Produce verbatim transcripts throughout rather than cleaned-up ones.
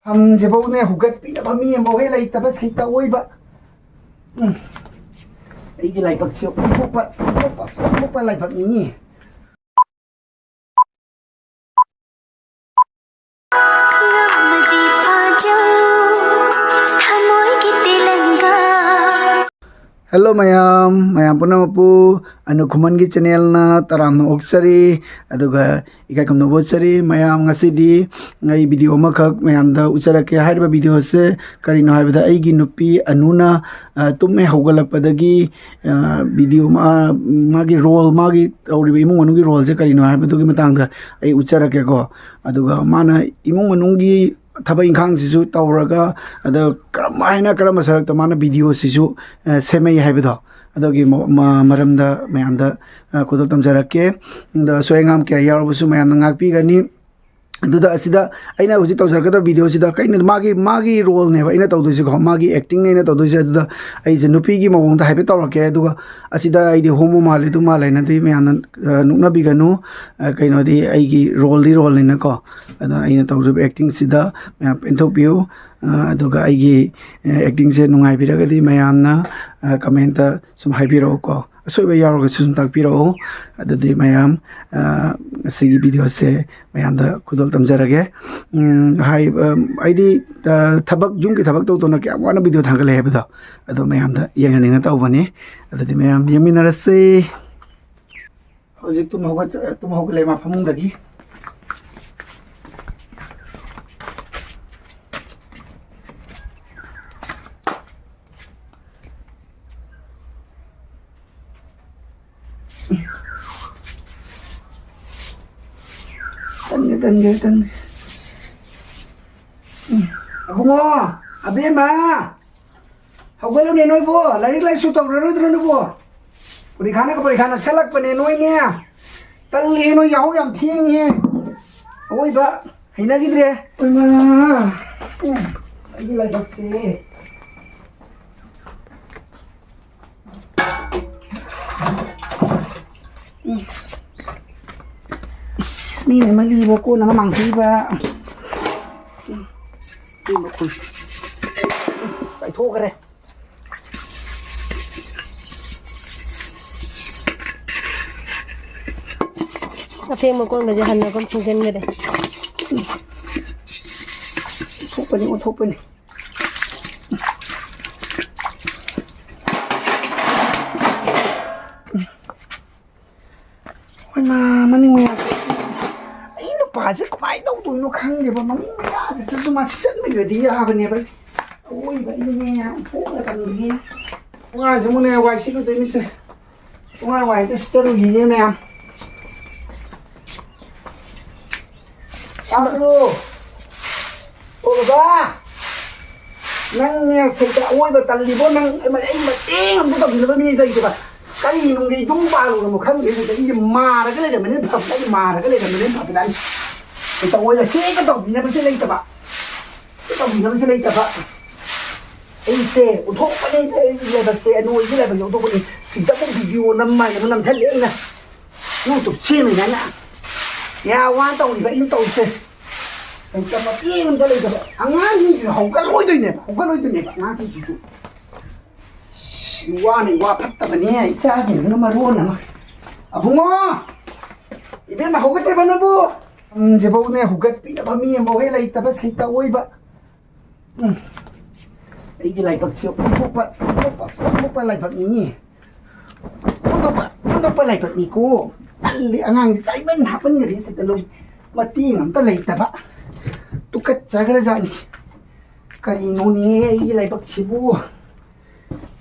ꯍꯪꯁꯤꯐꯧꯅꯦ ꯍꯨꯒꯠꯄꯤꯅꯕ ꯃꯤ ꯑꯃꯐꯥꯎ ꯍꯦꯛ ꯂꯩꯇꯕ ꯁꯩꯇ ꯑꯣꯏꯕ꯫ ꯎꯝ꯫ ꯑꯩꯒꯤ ꯂꯥꯏꯕꯛꯁꯦ ꯑꯣꯟꯊꯣꯛꯄ, ꯑꯣꯟꯊꯣꯛꯄ, ꯑꯣꯟꯊꯣꯛꯄ ꯂꯥꯏꯕꯛꯅꯤ꯫ Hello ꯃꯌꯥꯝ, ꯃꯌꯥꯝ ꯄꯨꯝꯅꯃꯛꯄꯨ ꯑꯅꯨ ꯈꯨꯃꯟꯒꯤ channelꯅ ꯇꯔꯥꯝꯅ ꯑꯣꯛꯆꯔꯤ, ꯑꯗꯨꯒ ꯏꯀꯥꯏ ꯈꯨꯝꯅꯕ ꯎꯠꯆꯔꯤ꯫ ꯃꯌꯥꯝ, ꯉꯁꯤꯗꯤ ꯑꯩ video ꯑꯃꯈꯛ ꯃꯌꯥꯝꯗ ꯎꯠꯆꯔꯛꯀꯦ꯫ ꯍꯥꯏꯔꯤꯕ videoꯁꯦ ꯀꯔꯤꯅꯣ ꯍꯥꯏꯕꯗ, ꯑꯩꯒꯤ ꯅꯨꯄꯤ ꯑꯅꯨꯅ, ꯑ, ꯇꯨꯝ ꯍꯦꯛ ꯍꯧꯒꯠꯂꯛꯄꯗꯒꯤ, ꯑ, video ꯃꯥ-, ꯃꯥꯒꯤ role, ꯃꯥꯒꯤ ꯇꯧꯔꯤꯕ ꯏꯃꯨꯡ ꯃꯅꯨꯡꯒꯤ roleꯁꯦ ꯀꯔꯤꯅꯣ ꯍꯥꯏꯕꯗꯨꯒꯤ ꯃꯇꯥꯡꯗ ꯑꯩ ꯎꯠꯆꯔꯛꯀꯦꯀꯣ꯫ ꯑꯗꯨꯒ ꯃꯥꯅ ꯏꯃꯨꯡ ꯃꯅꯨꯡꯒꯤ ꯊꯕꯛ ꯏꯪꯈꯥꯡꯁꯤꯁꯨ ꯇꯧꯔꯒ, ꯑꯗ ꯀꯔꯝ ꯍꯥꯏꯅ, ꯀꯔꯝꯕ ꯁꯔꯛꯇ ꯃꯥꯅ videoꯁꯤꯁꯨ, ꯑ, ꯁꯦꯝꯃꯛꯏ ꯍꯥꯏꯕꯗꯣ, ꯑꯗꯨꯒꯤ ꯃ-, ꯃ-, ꯃꯔꯝꯗ ꯃꯌꯥꯝꯗ, ꯑ, ꯈꯨꯗꯣꯜ ꯇꯝꯖꯔꯛꯀꯦ꯫ ꯑꯗ ꯑꯁꯣꯏ ꯑꯉꯥꯝ ꯀꯌꯥ ꯌꯥꯎꯔꯕꯁꯨ ꯃꯌꯥꯝꯅ ꯉꯥꯛꯄꯤꯒꯅꯤ꯫ ꯑꯗꯨꯗ ꯑꯁꯤꯗ ꯑꯩꯅ ꯍꯧꯖꯤꯛ ꯇꯧꯖꯔꯛꯀꯗꯕ videoꯁꯤꯗ ꯀꯩꯅꯣ, ꯃꯥꯒꯤ, ꯃꯥꯒꯤ roleꯅꯦꯕ ꯑꯩꯅ ꯇꯧꯗꯣꯏꯁꯦꯀꯣ, ꯃꯥꯒꯤ actingꯅꯦ ꯑꯩꯅ ꯇꯧꯗꯣꯏꯁꯦ꯫ ꯑꯗꯨꯗ ꯑꯩꯁꯦ ꯅꯨꯄꯤꯒꯤ ꯃꯑꯣꯡꯗ ꯍꯥꯏꯐꯦꯠ ꯇꯧꯔꯛꯀꯦ, ꯑꯗꯨꯒ ꯑꯁꯤꯗ ꯑꯩꯗꯤ homo ꯃꯥꯜꯂꯦ, ꯑꯗꯨ ꯃꯥꯜꯂꯦꯅꯗꯤ ꯃꯌꯥꯝꯅ, ꯑ, ꯅꯣꯛꯅꯕꯤꯒꯅꯨ꯫ ꯑ, ꯀꯩꯅꯣꯗꯤ ꯑꯩꯒꯤ roleꯗꯤ roleꯅꯤꯅꯀꯣ꯫ ꯑꯗꯣ ꯑꯩꯅ ꯇꯧꯖꯕ actingꯁꯤꯗ ꯃꯌꯥꯝ ꯄꯦꯟꯊꯣꯛꯄꯤꯌꯨ꯫ ꯑ, ꯑꯗꯨꯒ ꯑꯩꯒꯤ, ꯑ, actingꯁꯦ ꯅꯨꯡꯉꯥꯏꯕꯤꯔꯒꯗꯤ ꯃꯌꯥꯝꯅ, ꯑ, commentꯇ ꯁꯨꯝ ꯍꯥꯏꯕꯤꯔꯛꯎꯀꯣ꯫ ꯑꯁꯣꯏꯕ ꯌꯥꯎꯔꯒꯁꯨ ꯁꯨꯝ ꯇꯥꯛꯄꯤꯔꯛꯎ꯫ ꯑꯗꯨꯗꯤ ꯃꯌꯥꯝ, ꯑ, ꯉꯁꯤꯒꯤ videoꯁꯦ ꯃꯌꯥꯝꯗ ꯈꯨꯗꯣꯜ ꯇꯝꯖꯔꯒꯦ꯫ ꯎꯝ, ꯍꯥꯏ-, ꯑ, ꯑꯩꯗꯤ, ꯑ, ꯊꯕꯛ, ꯌꯨꯝꯒꯤ ꯊꯕꯛ ꯇꯧꯗꯧꯅ ꯀꯌꯥꯝ ꯋꯥꯅ video ꯊꯥꯒꯠꯂꯦ ꯍꯥꯏꯕꯗꯣ, ꯑꯗꯣ ꯃꯌꯥꯝꯗ ꯌꯦꯡꯍꯟꯅꯤꯡꯅ ꯇꯧꯕꯅꯤ꯫ ꯑꯗꯨꯗꯤ ꯃꯌꯥꯝ ꯌꯦꯡꯃꯤꯟꯅꯔꯁꯤ꯫ ꯍꯧꯖꯤꯛ ꯇꯨꯝ ꯍꯧꯒꯠ-, ꯇꯨꯝ ꯍꯧꯒꯠꯂꯦ ꯃꯥ ꯐꯃꯨꯡꯗꯒꯤ꯫ ꯇꯟꯒꯦ, ꯇꯟꯒꯦ, ꯇꯟꯒꯦ꯫ ꯎꯝ꯫ ꯑꯕꯨꯡꯉꯣ, ꯑꯕꯦꯝꯃ, ꯍꯧꯒꯠꯂꯨꯅꯦ ꯅꯣꯏꯕꯨ, ꯂꯥꯏꯔꯤꯛ ꯂꯥꯏꯁꯨ ꯇꯧꯔꯔꯣꯏꯗ꯭ꯔꯣ ꯅꯣꯏꯕꯨ? ꯄꯔꯤꯈꯥꯅꯒ ꯄꯔꯤꯈꯥ ꯅꯛꯁꯜꯂꯛꯄꯅꯦ ꯅꯣꯏꯅꯦ꯫ ꯇꯜꯂꯤꯍꯦ, ꯅꯣꯏ ꯌꯥꯍꯧ ꯌꯥꯝ ꯊꯦꯡꯉꯤꯍꯦ꯫ ꯑꯋꯣꯏꯕ ꯍꯩꯅꯈꯤꯗ꯭ꯔꯦ꯫ ꯏꯃꯥ! ꯎꯝ, ꯑꯩꯒꯤ ꯂꯥꯏꯕꯛꯁꯦ꯫ ꯎꯝ꯫ ꯏꯁ, ꯃꯤꯅ ꯑꯃ ꯂꯤꯕ, ꯀꯣꯟꯅ ꯑꯃ ꯃꯥꯡꯍꯟꯕ꯫ ꯎꯝ꯫ ꯄꯥꯏꯊꯣꯛꯈ꯭ꯔꯦ꯫ ꯑꯐꯦꯡꯕ ꯀꯣꯟꯕꯁꯦ ꯍꯟꯅ ꯑꯗꯨꯝ ꯐꯦꯡꯖꯤꯟꯈ꯭ꯔꯦ꯫ ꯊꯣꯛꯄꯅꯤ, ꯑꯣꯟꯊꯣꯛꯄꯅꯤ꯫ ꯍꯣꯏ ꯃꯥ, ꯃꯅꯤꯡ ꯃꯌꯥ꯫ ꯑꯩ ꯅꯨꯄꯥꯁꯦ ꯀꯃꯥꯏꯅ ꯇꯧꯗꯣꯏꯅꯣ ꯈꯪꯗꯦꯕ꯫ ꯃꯅꯤꯡ ꯃꯌꯥꯁꯤꯗꯁꯨ ꯃꯥ ꯁꯤꯆꯟꯕꯤꯔꯗꯤ ꯌꯥꯕꯅꯦꯕ꯫ ꯑꯋꯣꯏꯕ ꯑꯩꯅꯅꯦ ꯌꯥꯝ ꯊꯣꯛꯅ ꯇꯝꯕꯤꯒꯦ꯫ ꯇꯣꯉꯥꯟꯁꯦ ꯑꯃꯨꯛꯅꯦ ꯋꯥꯏ ꯁꯤꯠꯂꯨꯗꯣꯏ ꯃꯤꯁꯦ꯫ ꯇꯣꯉꯥꯟ ꯋꯥꯏ ꯑꯝꯇ ꯁꯤꯠꯆꯜꯂꯨꯈꯤꯒꯦ ꯃꯌꯥꯝ꯫ ꯇꯥꯕ꯭ꯔꯣ? ꯑꯣ ꯕꯕꯥ, ꯅꯪꯅꯦ ꯁꯩꯇ ꯑꯋꯣꯏꯕ ꯇꯜꯂꯤꯕꯣ? ꯅꯪ ꯑꯩ ꯃꯇꯦꯡ ꯑꯝꯇ ꯇꯧꯕꯤꯅꯕ ꯃꯤ ꯂꯩꯇꯦꯕ꯫ ꯀꯔꯤ ꯅꯨꯡꯒꯤ ꯌꯨꯝ ꯄꯥꯜꯂꯨꯔꯃꯣ ꯈꯪꯗꯦ꯫ ꯁꯩꯇ ꯑꯩꯁꯦ ꯃꯥꯔꯒ ꯂꯩꯔꯝꯕꯅꯤ ꯐꯕꯖꯥꯠꯅꯤ, ꯃꯥꯔꯒ ꯂꯩꯔꯝꯕꯅꯤ ꯐꯕꯖꯥꯠꯅꯤ꯫ ꯁꯩꯇ ꯑꯋꯣꯏꯕ ꯁꯦꯒ ꯇꯧꯕꯤꯅꯕꯁꯦ ꯂꯩꯇꯕ, ꯁꯦ ꯇꯧꯕꯤꯅꯕꯁꯦ ꯂꯩꯇꯕ꯫ ꯑꯩꯁꯦ ꯎꯠꯊꯣꯛꯄꯅꯤ, ꯑꯩꯒꯤ ꯂꯥꯏꯕꯛꯁꯦ, ꯑꯅꯣꯏꯒꯤ ꯂꯥꯏꯕꯛꯁꯦ ꯎꯠꯊꯣꯛꯄꯅꯤ꯫ ꯁꯤꯗꯕꯨ ꯚꯤꯗꯤꯑꯣ ꯅꯝꯃꯒ ꯅꯝꯊꯜꯂꯦ ꯑꯩꯅ꯫ ꯌꯨꯇꯨꯕ ꯁꯦꯝꯃꯤꯅꯦ ꯑꯩꯅ꯫ ꯌꯥ ꯋꯥ ꯇꯧꯔꯤꯕ ꯑꯩꯅ ꯇꯧꯔꯤꯁꯦ꯫ ꯂꯩꯇꯕ ꯃꯇꯦꯡ ꯑꯝꯇ ꯂꯩꯇꯕ꯫ ꯑꯉꯥꯡꯁꯤꯡꯁꯤꯁꯨ ꯍꯧꯒꯠꯂꯣꯏꯗꯣꯏꯅꯦꯕ, ꯍꯧꯒꯠꯂꯣꯏꯗꯣꯏꯅꯦꯕ ꯑꯉꯥꯡꯁꯤꯡꯁꯤꯁꯨ꯫ ꯁꯤ ꯋꯥꯅ ꯋꯥ ꯐꯠꯇꯕꯅꯦ, ꯏꯆꯥꯁꯤꯡꯁꯤꯅ ꯃꯔꯣꯟ ꯑꯃ꯫ ꯑꯕꯨꯡꯉꯣ! ꯏꯕꯦꯝꯃ, ꯍꯧꯒꯠꯇ꯭ꯔꯤꯕ ꯅꯪꯕꯨ? ꯁꯤꯐꯧꯅꯦ, ꯍꯧꯒꯠꯄꯤꯅꯕ ꯃꯤ ꯑꯃꯐꯥꯎ ꯍꯦꯛ ꯂꯩꯇꯕ ꯁꯩꯇ ꯑꯣꯏꯕ꯫ ꯎꯝ꯫ ꯑꯩꯒꯤ ꯂꯥꯏꯕꯛꯁꯦ ꯑꯣꯟꯊꯣꯛꯄ, ꯑꯣꯟꯊꯣꯛꯄ, ꯑꯣꯟꯊꯣꯛꯄ ꯂꯥꯏꯕꯛꯅꯤ꯫ ꯑꯣꯟꯊꯣꯛꯄ, ꯑꯣꯟꯊꯣꯛꯄ ꯂꯥꯏꯕꯛꯅꯤꯀꯣ꯫ ꯇꯜꯂꯤ, ꯑꯉꯥꯡꯁꯦ ꯆꯥꯏꯃꯟ ꯍꯥꯞꯄꯟꯈ꯭ꯔꯦ ꯁꯤꯗ ꯂꯣꯏ꯫ ꯃꯇꯦꯡ ꯑꯝꯇ ꯂꯩꯇꯕ꯫ ꯇꯨꯀꯠꯆꯈ꯭ꯔꯖꯥꯠꯅꯤ꯫ ꯀꯔꯤꯅꯣꯅꯦ ꯑꯩꯒꯤ ꯂꯥꯏꯕꯛꯁꯤꯕꯨ?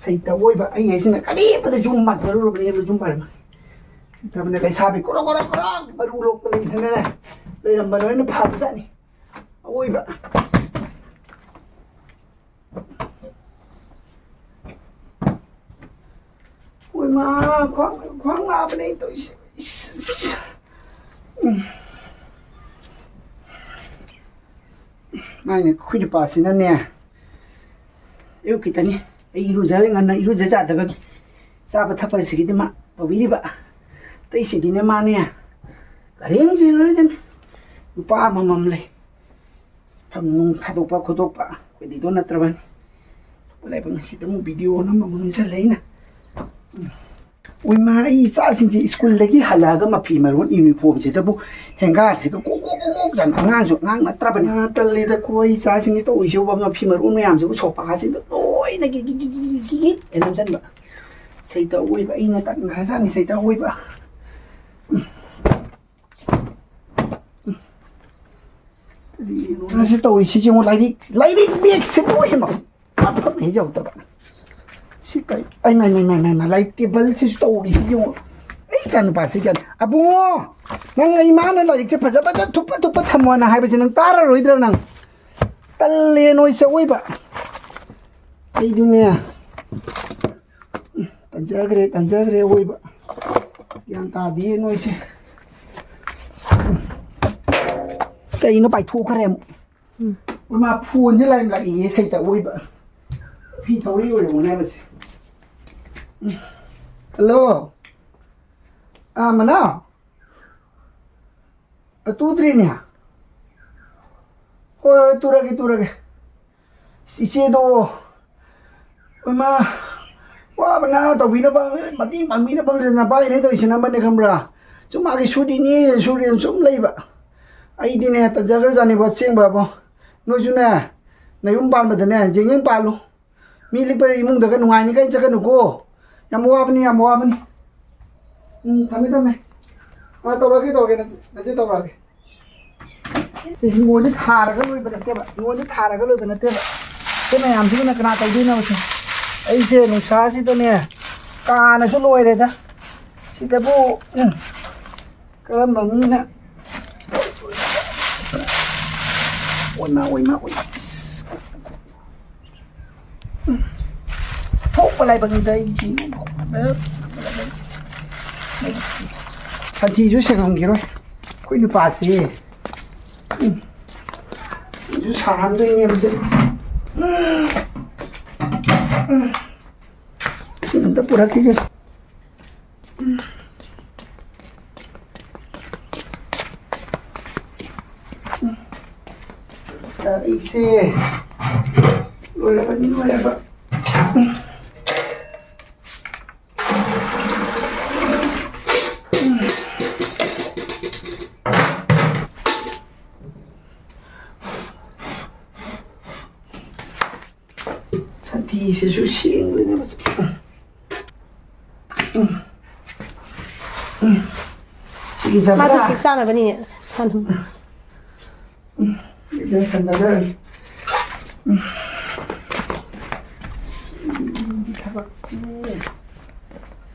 ꯁꯩꯇ ꯑꯣꯏꯕ ꯑꯩ ꯍꯥꯏꯁꯤꯅ ꯀꯔꯤꯝꯇꯗ ꯌꯨꯝ ꯃꯥꯟꯖꯔꯨꯔꯕꯅꯦꯕ, ꯌꯨꯝ ꯄꯥꯟꯕ꯫ ꯂꯩꯇꯕꯅ ꯂꯩꯁꯥꯕꯤ ꯀꯣꯔꯣ ꯀꯣꯔꯣ ꯀꯣꯔꯣ ꯃꯔꯨ ꯂꯣꯛꯄ ꯂꯩꯗꯅꯅꯦ ꯂꯩꯔꯝꯕ ꯂꯣꯏꯅ ꯐꯕꯖꯥꯠꯅꯤ꯫ ꯑꯋꯣꯏꯕ꯫ ꯑꯣꯏꯃꯥ, ꯈ꯭ꯋꯥꯡ, ꯈ꯭ꯋꯥꯡ ꯅꯥꯕꯅꯦ ꯑꯩ ꯇꯧꯔꯤꯁꯦ꯫ ꯏꯁ, ꯏꯁ꯫ ꯎꯝ꯫ ꯃꯥꯏꯅꯦ, ꯑꯩꯈꯣꯏ ꯅꯨꯄꯥꯁꯤꯅꯅꯦ, ꯑꯌꯨꯛꯀꯤꯗꯅꯤ ꯑꯩ ꯏꯔꯨꯖ-, ꯉꯟꯅ ꯏꯔꯨꯖ ꯌꯥꯗꯕꯒꯤ ꯆꯥꯕ ꯊꯛꯄꯁꯤꯒꯤꯗꯤ ꯃꯥ ꯇꯧꯕꯤꯔꯤꯕ꯫ ꯑꯇꯩꯁꯤꯗꯤꯅꯦ ꯃꯥꯅꯦ ꯀꯔꯤꯝ ꯌꯦꯡꯉꯔꯣꯏꯗꯅꯤ꯫ ꯅꯨꯄꯥ ꯑꯃꯃꯝ ꯂꯩ꯫ ꯐꯝ ꯅꯨꯡ ꯊꯥꯗꯣꯛꯄ ꯈꯣꯠꯇꯣꯛꯄ ꯑꯩꯈꯣꯏꯗꯤꯗꯣ ꯅꯠꯇ꯭ꯔꯕꯅꯤ꯫ ꯂꯥꯏꯕꯛ ꯉꯁꯤꯗ ꯑꯃꯨꯛ ꯚꯤꯗꯤꯑꯣ ꯅꯝꯕ ꯑꯃꯨꯛ ꯅꯝꯁꯤꯜꯂꯦ ꯑꯩꯅ꯫ ꯎꯝ꯫ ꯑꯣꯏꯃꯥ, ꯑꯩ ꯏꯆꯥꯁꯤꯡꯁꯦ ꯁ꯭ꯀꯨꯜꯗꯒꯤ ꯍꯜꯂꯛꯑꯒ ꯃꯐꯤ ꯃꯔꯣꯟ ꯌꯨꯅꯤꯐꯣꯔꯝꯁꯤꯗꯕꯨ ꯍꯦꯡꯒꯥꯔꯁꯤꯗ ꯀꯣꯛ ꯀꯣꯛ ꯀꯣꯛ ꯀꯣꯛ ꯆꯟ-, ꯑꯉꯥꯡꯁꯨ ꯑꯉꯥꯡ ꯅꯠꯇ꯭ꯔꯕꯅꯤ꯫ ꯑꯥ, ꯇꯜꯂꯤꯗ ꯀꯣ ꯑꯩ ꯏꯆꯥꯁꯤꯡꯁꯤ ꯇꯧꯔꯤꯁꯤꯕꯨ, ꯃꯐꯤ ꯃꯔꯣꯟ ꯃꯌꯥꯝꯁꯤꯕꯨ ꯁꯣꯐꯥꯁꯤꯗ ꯂꯣꯏꯅ ꯒꯤ-, ꯒꯤ-, ꯒꯤ-, ꯒꯤ-, ꯒꯤ-, ꯒꯤ-, ꯒꯤ-, ꯍꯦꯟꯅ ꯅꯝꯁꯤꯟꯕ꯫ ꯁꯩꯇ ꯑꯣꯏꯕ ꯑꯩꯅ ꯇꯟꯈ꯭ꯔꯖꯥꯠꯅꯤ, ꯁꯩꯇ ꯑꯣꯏꯕ꯫ ꯀꯔꯤꯅꯣ ꯃꯥꯁꯤ ꯇꯧꯔꯤꯁꯤ ꯌꯦꯡꯉꯣ, ꯂꯥꯏꯔꯤꯛ, ꯂꯥꯏꯔꯤꯛ ꯕꯦꯒꯁꯤꯕꯨ ꯍꯦꯟꯅ ꯃꯐꯝ ꯍꯦꯛ ꯌꯧꯗꯕ꯫ ꯁꯤ ꯀꯔꯤ? ꯑꯩ ꯃꯥꯏ, ꯃꯥꯏ, ꯃꯥꯏ, ꯃꯥꯏ, ꯃꯥꯏ, ꯂꯥꯏꯔꯤꯛ ꯇꯦꯕꯜꯁꯤꯁꯨ ꯇꯧꯔꯤꯁꯤ ꯌꯦꯡꯉꯣ꯫ ꯑꯩ ꯏꯆꯥꯅꯨꯄꯥꯁꯤ ꯒ꯭ꯌꯥꯟ, "ꯑꯕꯨꯡꯉꯣ, ꯅꯪ ꯏꯃꯥꯅ ꯂꯥꯏꯔꯤꯛꯁꯦ ꯐꯖ ꯐꯖ ꯊꯨꯞꯄ ꯊꯨꯞꯄ ꯊꯝꯃꯣꯅ ꯍꯥꯏꯕꯁꯦ ꯅꯪ ꯇꯥꯔꯔꯣꯏꯗ꯭ꯔꯥ ꯅꯪ?" ꯇꯜꯂꯦ ꯅꯣꯏꯁꯦ ꯑꯑꯣꯏꯕ꯫ ꯑꯩꯗꯤꯅꯦ, ꯇꯟꯖꯈ꯭ꯔꯦ, ꯇꯟꯖꯈ꯭ꯔꯦ ꯑꯑꯣꯏꯕ꯫ ꯒ꯭ꯌꯥꯟ ꯇꯥꯗꯦ ꯅꯣꯏꯁꯦ꯫ ꯀꯩꯅꯣ ꯄꯥꯏꯊꯣꯛꯈ꯭ꯔꯦ ꯑꯃꯨꯛ? ꯎꯝ꯫ ꯃꯥ ꯐꯣꯟꯁꯦ ꯂꯥꯏ ꯂꯥꯛꯏꯌꯦ ꯁꯩꯇ ꯑꯑꯣꯏꯕ꯫ ꯐꯤ ꯊꯧꯔꯤ ꯑꯣꯏꯔꯝꯒꯅꯤ ꯍꯥꯏꯕꯁꯦ꯫ ꯎꯝ꯫ ꯍꯜꯂꯣ꯫ ꯑꯥ, ꯃꯅꯥꯎ꯫ ꯑ, ꯇꯨꯗ꯭ꯔꯤꯅꯦ꯫ ꯍꯣꯏ, ꯍꯣꯏ, ꯇꯨꯔꯒꯦ, ꯇꯨꯔꯒꯦ꯫ ꯏꯆꯦꯗꯣ, ꯏꯃꯥ, ꯋꯥꯕꯅ ꯇꯧꯕꯤꯅꯕ, ꯃꯇꯦꯡ ꯄꯥꯡꯕꯤꯅꯕ ꯅꯄꯥꯏꯅꯦ ꯇꯧꯔꯤꯁꯤꯅ ꯑꯃꯅꯦ ꯈꯪꯕ꯭ꯔꯥ? ꯁꯨꯝ ꯃꯥꯒꯤ ꯁꯨꯔꯤꯅꯤ, ꯁꯨꯔꯤꯅ ꯁꯨꯝ ꯂꯩꯕ꯫ ꯑꯩꯗꯤꯅꯦ, ꯇꯟꯖꯈ꯭ꯔꯖꯥꯠꯅꯦꯕ ꯑꯁꯦꯡꯕꯕꯣ꯫ ꯅꯣꯏꯁꯨꯅꯦ, ꯅꯌꯨꯝ ꯄꯥꯟꯕꯗꯅꯦ, ꯌꯦꯡ ꯌꯦꯡ ꯄꯥꯜꯂꯨ꯫ ꯃꯤ ꯂꯤꯛꯄ ꯏꯃꯨꯡꯗꯒ ꯅꯨꯡꯉꯥꯏꯅꯤ ꯀꯥꯏꯅ ꯆꯠꯀꯅꯨꯀꯣ꯫ ꯌꯥꯝ ꯋꯥꯕꯅꯤ, ꯌꯥꯝ ꯋꯥꯕꯅꯤ꯫ ꯎꯝ, ꯊꯝꯃꯦ, ꯊꯝꯃꯦ꯫ ꯑꯥ, ꯇꯧꯔꯛꯑꯒꯦ, ꯇꯧꯔꯛꯑꯒꯦ, ꯅꯆꯦ, ꯅꯆꯦ ꯇꯧꯔꯛꯑꯒꯦ꯫ ꯁꯤ ꯍꯤꯡꯒꯣꯜꯁꯦ ꯊꯥꯔꯒ ꯂꯣꯏꯕ ꯅꯠꯇꯦꯕ, ꯍꯤꯡꯒꯣꯜꯁꯦ ꯊꯥꯔꯒ ꯂꯣꯏꯕ ꯅꯠꯇꯦꯕ꯫ ꯁꯤ ꯃꯌꯥꯝꯁꯤꯕꯨꯅ ꯀꯅꯥ ꯇꯧꯗꯣꯏꯅꯣ ꯁꯤ? ꯑꯩꯁꯦ ꯅꯨꯡꯁꯥꯁꯤꯗꯅꯦ ꯀꯥꯅꯁꯨ ꯂꯣꯏꯔꯦꯗ꯫ ꯁꯤꯗꯕꯨ, ꯎꯝ, ꯀꯔꯝꯕ ꯃꯤꯅ? ꯑꯣꯏꯃꯥ, ꯑꯣꯏꯃꯥ, ꯑꯣꯏꯃꯥ꯫ ꯊꯣꯛꯄ ꯂꯥꯏꯕꯛꯅꯤꯗ ꯑꯩꯁꯤ꯫ ꯁꯟꯊꯤꯁꯨ ꯁꯦꯡꯉꯝꯈꯤꯔꯣꯏ ꯑꯩꯈꯣꯏ ꯅꯨꯄꯥꯁꯤ꯫ ꯎꯝ꯫ ꯁꯤꯁꯨ ꯁꯥꯍꯟꯗꯣꯏꯅꯦꯕꯁꯦ꯫ ꯎꯝ꯫ ꯎꯝ꯫ ꯁꯤ ꯑꯝꯇ ꯄꯨꯔꯛꯈꯤꯒꯦ꯫ ꯎꯝ꯫ ꯎꯝ꯫ ꯁꯦ, ꯂꯣꯏꯔꯕꯅꯤ, ꯂꯣꯏꯔꯕ꯫ ꯁꯟꯊꯤꯁꯤꯁꯨ ꯁꯦꯡꯗꯣꯏꯅꯦꯕ꯫ ꯎꯝ꯫ ꯎꯝ꯫ ꯁꯤꯒꯤ ꯃꯥꯗꯤ ꯖꯕ꯭ꯔꯥ꯫ ꯁꯤ ꯆꯥꯅꯕꯅꯤ꯫ ꯁꯤꯒ ꯁꯟꯗꯗ꯫ ꯎꯝ꯫ ꯁꯤꯒꯤ ꯊꯕꯛꯁꯤ꯫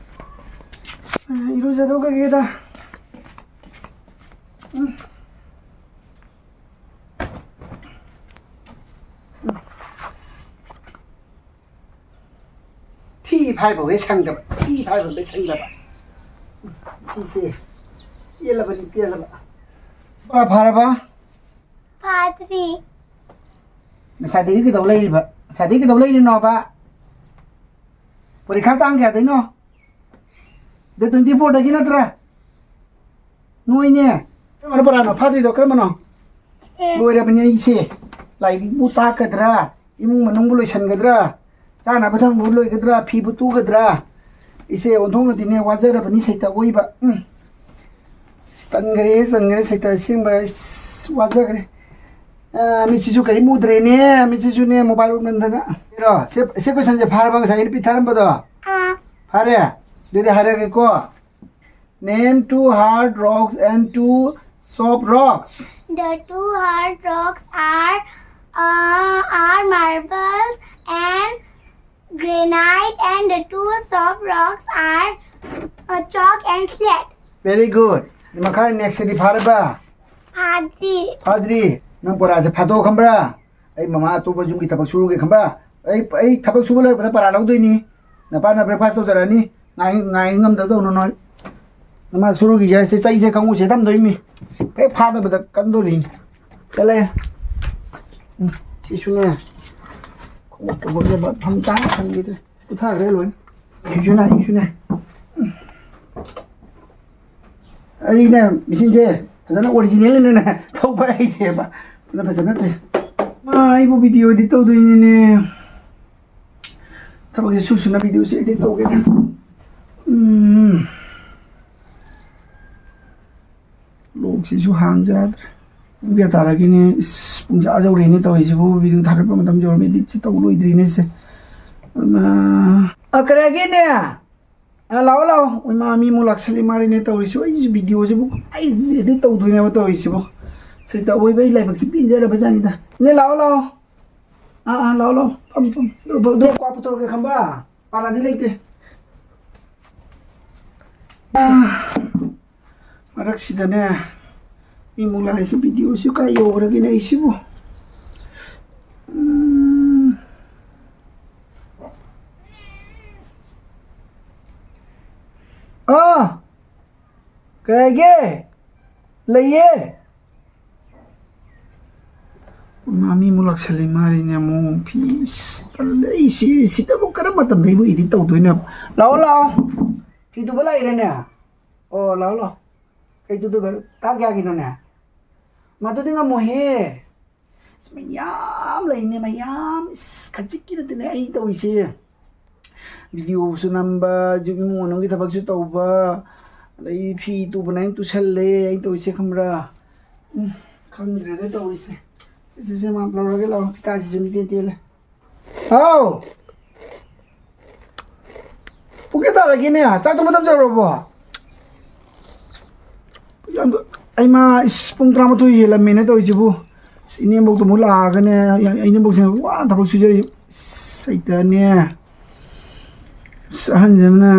ꯏꯔꯨꯖꯊꯣꯛꯈ꯭ꯔꯒꯦꯗ꯫ ꯎꯝ꯫ ꯊꯤ ꯐꯥꯏꯕ ꯍꯦꯛ ꯁꯪꯗꯕ, ꯊꯤ ꯐꯥꯏꯕ ꯍꯦꯛ ꯁꯪꯗꯕ꯫ ꯁꯤꯁꯦ ꯄꯦꯜꯂꯕꯅꯤ, ꯄꯦꯜꯂꯕ꯫ ꯄꯨꯔꯥ ꯐꯥꯔꯕ? ꯐꯥꯗ꯭ꯔꯤ꯫ ꯉꯁꯥꯏꯗꯒꯤ ꯀꯩꯗꯧ ꯂꯩꯔꯤꯕ? ꯉꯁꯥꯏꯗꯒꯤ ꯀꯩꯗꯧ ꯂꯩꯔꯤꯅꯣꯕ? ꯄꯔꯤꯈꯥ ꯇꯥꯡ ꯀꯌꯥꯗꯩꯅꯣ? Date twenty fourꯗꯒꯤ ꯅꯠꯇ꯭ꯔꯥ? ꯅꯣꯏꯅꯦ꯫ ꯀꯔꯝꯕꯅꯣ ꯄꯔꯥꯅꯣ ꯐꯥꯗ꯭ꯔꯤꯗꯣ? ꯀꯔꯝꯕꯅꯣ? ꯑꯦ꯫ ꯂꯣꯏꯔꯕꯅꯤ ꯑꯩꯁꯦ꯫ ꯂꯥꯏꯔꯤꯛꯄꯨ ꯇꯥꯛꯀꯗ꯭ꯔꯥ? ꯏꯃꯨꯡ ꯃꯅꯨꯡꯕꯨ ꯂꯣꯏꯁꯟꯒꯗ꯭ꯔꯥ? ꯆꯥꯅꯕ ꯊꯛꯅꯕ ꯂꯣꯏꯒꯗ꯭ꯔꯥ? ꯐꯤꯕꯨ ꯇꯨꯒꯗ꯭ꯔꯥ? ꯏꯆꯦ ꯑꯣꯟꯊꯣꯛꯅꯗꯤꯅꯦ ꯋꯥꯖꯔꯕꯅꯤ ꯁꯩꯇ ꯑꯣꯏꯕ꯫ ꯎꯝ꯫ ꯑꯁ, ꯇꯟꯈꯔꯦ, ꯇꯟꯈꯔꯦ ꯁꯩꯇ ꯑꯁꯦꯡꯕ꯫ ꯑꯁ, ꯋꯥꯖꯈ꯭ꯔꯦ꯫ ꯑ, ꯃꯤꯠꯁꯤꯁꯨ ꯀꯔꯤꯝ ꯎꯗ꯭ꯔꯦꯅꯦ꯫ ꯃꯤꯠꯁꯤꯁꯨꯅꯦ ꯃꯣꯕꯥꯏꯜ ꯎꯠꯃꯟꯗꯅ꯫ ꯁꯦ, ꯁꯦ, ꯀꯣꯏꯁꯟꯁꯦ ꯐꯥꯔꯕ? ꯉꯁꯥꯏ ꯑꯩꯅ ꯄꯤꯊꯔꯝꯕꯗꯣ? ꯑꯥ꯫ ꯐꯥꯔꯦ? ꯑꯗꯨꯗꯤ ꯍꯥꯏꯔꯛꯑꯒꯦꯀꯣ꯫ Name two hard rocks and two soft rocks. The two hard rocks are, uh, are marbles and granite, and the two soft rocks are, uh, chalk and slate. Very good. ꯃꯈꯥ next ꯁꯤꯗꯤ ꯐꯥꯔꯕ? ꯐꯥꯗ꯭ꯔꯤ꯫ ꯐꯥꯗ꯭ꯔꯤ꯫ ꯅꯪ ꯕꯣꯔꯥꯁꯦ ꯐꯥꯗꯣꯛꯑꯣ ꯈꯪꯕ꯭ꯔꯥ? ꯑꯩ ꯃꯃꯥ ꯑꯇꯣꯞꯄ ꯌꯨꯝꯒꯤ ꯊꯕꯛ ꯁꯨꯔꯨꯒꯦ ꯈꯪꯕ꯭ꯔꯥ? ꯑꯩ, ꯑꯩ ꯊꯕꯛ ꯁꯨꯕ ꯂꯣꯏꯔꯛꯄꯗ ꯄꯔꯥ ꯂꯧꯗꯣꯏꯅꯤ꯫ ꯅꯄꯥꯅ breakfast ꯇꯧꯖꯔꯛꯑꯅꯤ꯫ ꯉꯥꯏ, ꯉꯥꯏ ꯉꯝꯗꯕ ꯇꯧꯅꯨ ꯅꯣꯏ꯫ ꯅꯃꯥ ꯁꯨꯔꯨꯒꯤꯁꯦ ꯁꯤ ꯆꯩꯁꯦ ꯀꯥꯡꯉꯨꯁꯦ ꯊꯝꯗꯣꯏꯃꯤ꯫ ꯍꯦꯛ ꯐꯥꯗꯕꯗ ꯀꯟꯗꯣꯔꯤꯅꯤ꯫ ꯆꯠꯂꯦ꯫ ꯎꯝ, ꯁꯤꯁꯨꯅꯦ꯫ ꯈꯣꯡꯎꯞ ꯇꯣꯡꯉꯝꯗꯦ, ꯃꯐꯝ ꯆꯥꯅ ꯊꯝꯈꯤꯗ꯭ꯔꯦ꯫ ꯄꯨꯊꯈ꯭ꯔꯦ ꯂꯣꯏꯅ꯫ ꯁꯤꯁꯨꯅꯦ, ꯁꯤꯁꯨꯅꯦ꯫ ꯎꯝ꯫ ꯑꯩꯅꯦ, ꯃꯦꯆꯤꯟꯁꯦ ꯐꯖꯅ original ꯅꯤꯅꯅꯦ ꯊꯧꯕ ꯍꯩꯇꯦꯕ꯫ ꯑꯗꯨꯅ ꯐꯖꯅ ꯇꯧꯏ꯫ ꯑꯩꯕꯨ video edit ꯇꯧꯗꯣꯏꯅꯤꯅꯦ꯫ ꯊꯕꯛꯁꯦ ꯁꯨ ꯁꯨꯅ videoꯁꯦ edit ꯇꯧꯒꯦ꯫ ꯎꯝ꯫ ꯂꯣꯛꯁꯤꯁꯨ ꯍꯥꯡꯖꯗ꯭ꯔꯦ꯫ ꯄꯨꯡ ꯀꯌꯥ ꯇꯥꯔꯒꯦꯅꯦ? ꯏꯁ, ꯄꯨꯡꯁꯦ ꯑꯥ ꯌꯧꯔꯦꯅꯦ ꯇꯧꯔꯤꯁꯤꯕꯨ꯫ Video ꯊꯥꯒꯠꯄ ꯃꯇꯝ ꯌꯧꯔꯝꯃꯦ, editꯁꯦ ꯇꯧ ꯂꯣꯏꯗ꯭ꯔꯤꯅꯦ ꯁꯦ꯫ ꯑꯃ, ꯑ, ꯀꯔꯤ ꯍꯥꯏꯒꯦꯅꯦ? ꯑ, ꯂꯥꯛꯑꯣ, ꯂꯥꯛꯑꯣ꯫ ꯏꯃꯥ, ꯃꯤ ꯑꯃꯨꯛ ꯂꯥꯛꯁꯜꯂꯤ ꯃꯥꯜꯂꯤꯅꯦ ꯇꯧꯔꯤꯁꯤꯕꯨ꯫ ꯑꯩꯁꯨ videoꯁꯤꯕꯨ ꯑꯩ edit ꯇꯧꯗꯣꯏꯅꯦꯕ ꯇꯧꯔꯤꯁꯤꯕꯨ꯫ ꯁꯤ ꯇꯧꯕꯩꯕꯨ ꯑꯩ ꯂꯥꯏꯕꯛꯁꯤ ꯄꯦꯟꯖꯔꯕ ꯖꯥꯠꯅꯤꯗ꯫ ꯏꯅꯦ, ꯂꯥꯛꯑꯣ, ꯂꯥꯛꯑꯣ꯫ ꯑꯥ, ꯑꯥ, ꯂꯥꯛꯑꯣ, ꯂꯥꯛꯑꯣ꯫ ꯐꯝ, ꯐꯝ꯫ ꯑꯗꯨ, ꯑꯗꯨ, ꯑꯗꯨ ꯀ꯭ꯋꯥ ꯄꯨꯊꯣꯔꯛꯀꯦ ꯈꯪꯕ꯭ꯔꯥ? ꯄꯥꯔꯥꯗꯤ ꯂꯩꯇꯦ꯫ ꯑꯥ, ꯃꯔꯛꯁꯤꯗꯅꯦ, ꯃꯤ ꯑꯃꯨꯛ ꯂꯥꯛꯏꯁꯤ꯫ Videoꯁꯤ ꯀꯥꯏ ꯌꯧꯈ꯭ꯔꯒꯦꯅꯦ ꯑꯩꯁꯤꯕꯨ? ꯎꯝ꯫ ꯑꯥ! ꯀꯩ ꯍꯥꯏꯒꯦ? ꯂꯩꯌꯦ꯫ ꯃꯥ ꯃꯤ ꯑꯃꯨꯛ ꯂꯥꯛꯁꯜꯂꯤ ꯃꯥꯜꯂꯤꯅꯦ ꯑꯃꯨꯛ꯫ ꯐꯤ, ꯏꯁ, ꯇꯜꯂꯦ꯫ ꯑꯩ ꯁꯤ, ꯁꯤꯗꯕꯨ ꯀꯔꯝꯕ ꯃꯇꯝꯗ ꯑꯩꯕꯨ edit ꯇꯧꯗꯣꯏꯅꯣ? ꯂꯥꯛꯑꯣ, ꯂꯥꯛꯑꯣ꯫ ꯐꯤ ꯇꯨꯕ ꯂꯥꯛꯏꯔꯅꯦ? ꯑꯣ, ꯂꯥꯛꯑꯣ, ꯂꯥꯛꯑꯣ꯫ ꯀꯩ ꯇꯨꯗꯣꯏꯕ? ꯇꯥꯡ ꯀꯌꯥꯒꯤꯅꯣꯅꯦ? ꯃꯗꯨꯗꯤ ꯉꯝꯃꯣꯏꯍꯦ꯫ ꯑꯁ, ꯃꯌꯥꯝ ꯂꯩꯅꯦ, ꯃꯌꯥꯝ꯫ ꯏꯁ, ꯈꯖꯤꯛꯀꯤ ꯅꯠꯇꯦꯅꯦ ꯑꯩ ꯇꯧꯔꯤꯁꯦ꯫ Videoꯁꯨ ꯅꯝꯕ, ꯏꯃꯨꯡ ꯃꯅꯨꯡꯒꯤ ꯊꯕꯛꯁꯨ ꯇꯧꯕ, ꯑꯗꯩ ꯐꯤ ꯇꯨꯕꯅ ꯑꯩꯅ ꯇꯨꯁꯜꯂꯦ, ꯑꯩ ꯇꯧꯔꯤꯁꯦ ꯈꯪꯕ꯭ꯔꯥ? ꯎꯝ, ꯈꯪꯗ꯭ꯔꯦꯗ ꯇꯧꯔꯤꯁꯦ꯫ ꯁꯦ, ꯁꯦ, ꯁꯦ, ꯃꯥꯞ ꯂꯧꯔꯒꯦ ꯂꯥꯛꯑꯣ, ꯐꯤꯇꯥꯁꯤꯁꯨ ꯃꯤꯇꯦꯟ ꯇꯦꯜꯂꯦ꯫ ꯍꯥꯎ! ꯄꯨꯡ ꯀꯌꯥ ꯇꯥꯔꯒꯦꯅꯦ? ꯆꯥꯛ ꯊꯣꯡꯕ ꯃꯇꯝ ꯌꯧꯔꯕꯣ? ꯑꯩꯃ, ꯏꯁ, ꯄꯨꯡ ꯇꯔꯥꯃꯥꯊꯣꯏ ꯍꯦꯜꯂꯝꯃꯦꯅꯦ ꯇꯧꯔꯤꯁꯤꯕꯨ꯫ ꯏꯁ, ꯏꯅꯦꯝꯕꯣꯛꯇꯣ ꯑꯃꯨꯛ ꯂꯥꯛꯑꯒꯅꯦ, ꯏꯅꯦꯝꯕꯣꯛꯁꯤꯅ ꯋꯥꯅ ꯊꯕꯛ ꯁꯨꯖꯔꯤ꯫ ꯏꯁ, ꯍꯩꯇꯅꯦ꯫ ꯏꯁ, ꯑꯍꯟꯁꯤꯅ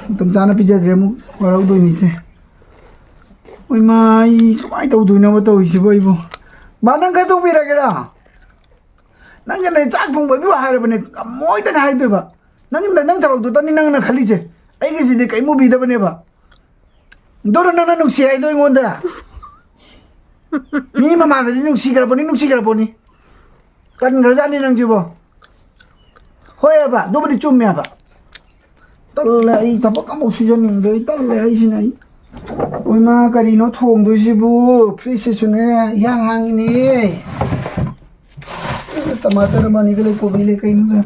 ꯃꯇꯝ ꯆꯥꯅ ꯄꯤꯖꯗ꯭ꯔꯦ, ꯑꯃꯨꯛ ꯋꯥꯔꯧꯗꯣꯏꯅꯤꯁꯦ꯫ ꯍꯣꯏ, ꯃꯥ, ꯑꯩ ꯀꯃꯥꯏꯅ ꯇꯧꯗꯣꯏꯅꯣꯕ ꯇꯧꯔꯤꯁꯤꯕꯨ ꯑꯩꯕꯨ? ꯃꯥ, ꯅꯪ ꯈꯔ ꯇꯧꯕꯤꯔꯒꯦꯔꯥ? ꯅꯪꯅ ꯆꯥꯛ ꯊꯣꯡꯕꯒꯤ ꯋꯥ ꯍꯥꯏꯔꯕꯅꯦ, ꯀꯝꯃꯣꯏꯗꯅ ꯍꯥꯏꯗꯣꯏꯕ? ꯅꯪ, ꯅꯪ ꯊꯕꯛꯇꯨꯇꯅꯤ ꯅꯪꯅ ꯈꯜꯂꯤꯁꯦ, ꯑꯩꯒꯤꯁꯤꯗꯤ ꯀꯔꯤꯝ ꯎꯕꯤꯗꯕꯅꯦꯕ꯫ ꯑꯗꯨꯅ ꯅꯪꯅ ꯅꯨꯡꯁꯤ ꯍꯥꯏꯗꯣ ꯑꯩꯉꯣꯟꯗ? ꯃꯤ ꯃꯃꯥꯡꯗꯗꯤ ꯅꯨꯡꯁꯤꯈ꯭ꯔꯕꯅꯤ, ꯅꯨꯡꯁꯤꯈ꯭ꯔꯕꯅꯤ꯫ ꯇꯟꯈ꯭ꯔꯖꯥꯠꯅꯤ ꯅꯪꯁꯤꯕꯣ꯫ ꯍꯣꯏꯑꯕ, ꯑꯗꯨꯕꯨꯗꯤ ꯆꯨꯝꯃꯦꯕ꯫ ꯇꯜꯂꯦ, ꯑꯩ ꯊꯕꯛ ꯑꯃꯨꯛ ꯁꯨꯖꯅꯤꯡꯗ꯭ꯔꯦ, ꯑꯩ ꯇꯜꯂꯦ, ꯑꯩꯁꯤꯅ ꯑꯩ꯫ ꯍꯣꯏ ꯃꯥ, ꯀꯔꯤꯅꯣ ꯊꯣꯡꯗꯣꯏꯁꯤꯕꯨ? Fridgeꯁꯤꯁꯨꯅꯦ, ꯏꯍꯥꯡ ꯍꯥꯡꯉꯤꯅꯦ꯫ ꯇꯃꯥꯇꯔ ꯑꯃ ꯑꯅꯤꯒ ꯂꯩ, ꯀꯣꯕꯤ ꯂꯩ, ꯀꯩꯅꯣ ꯂꯩ꯫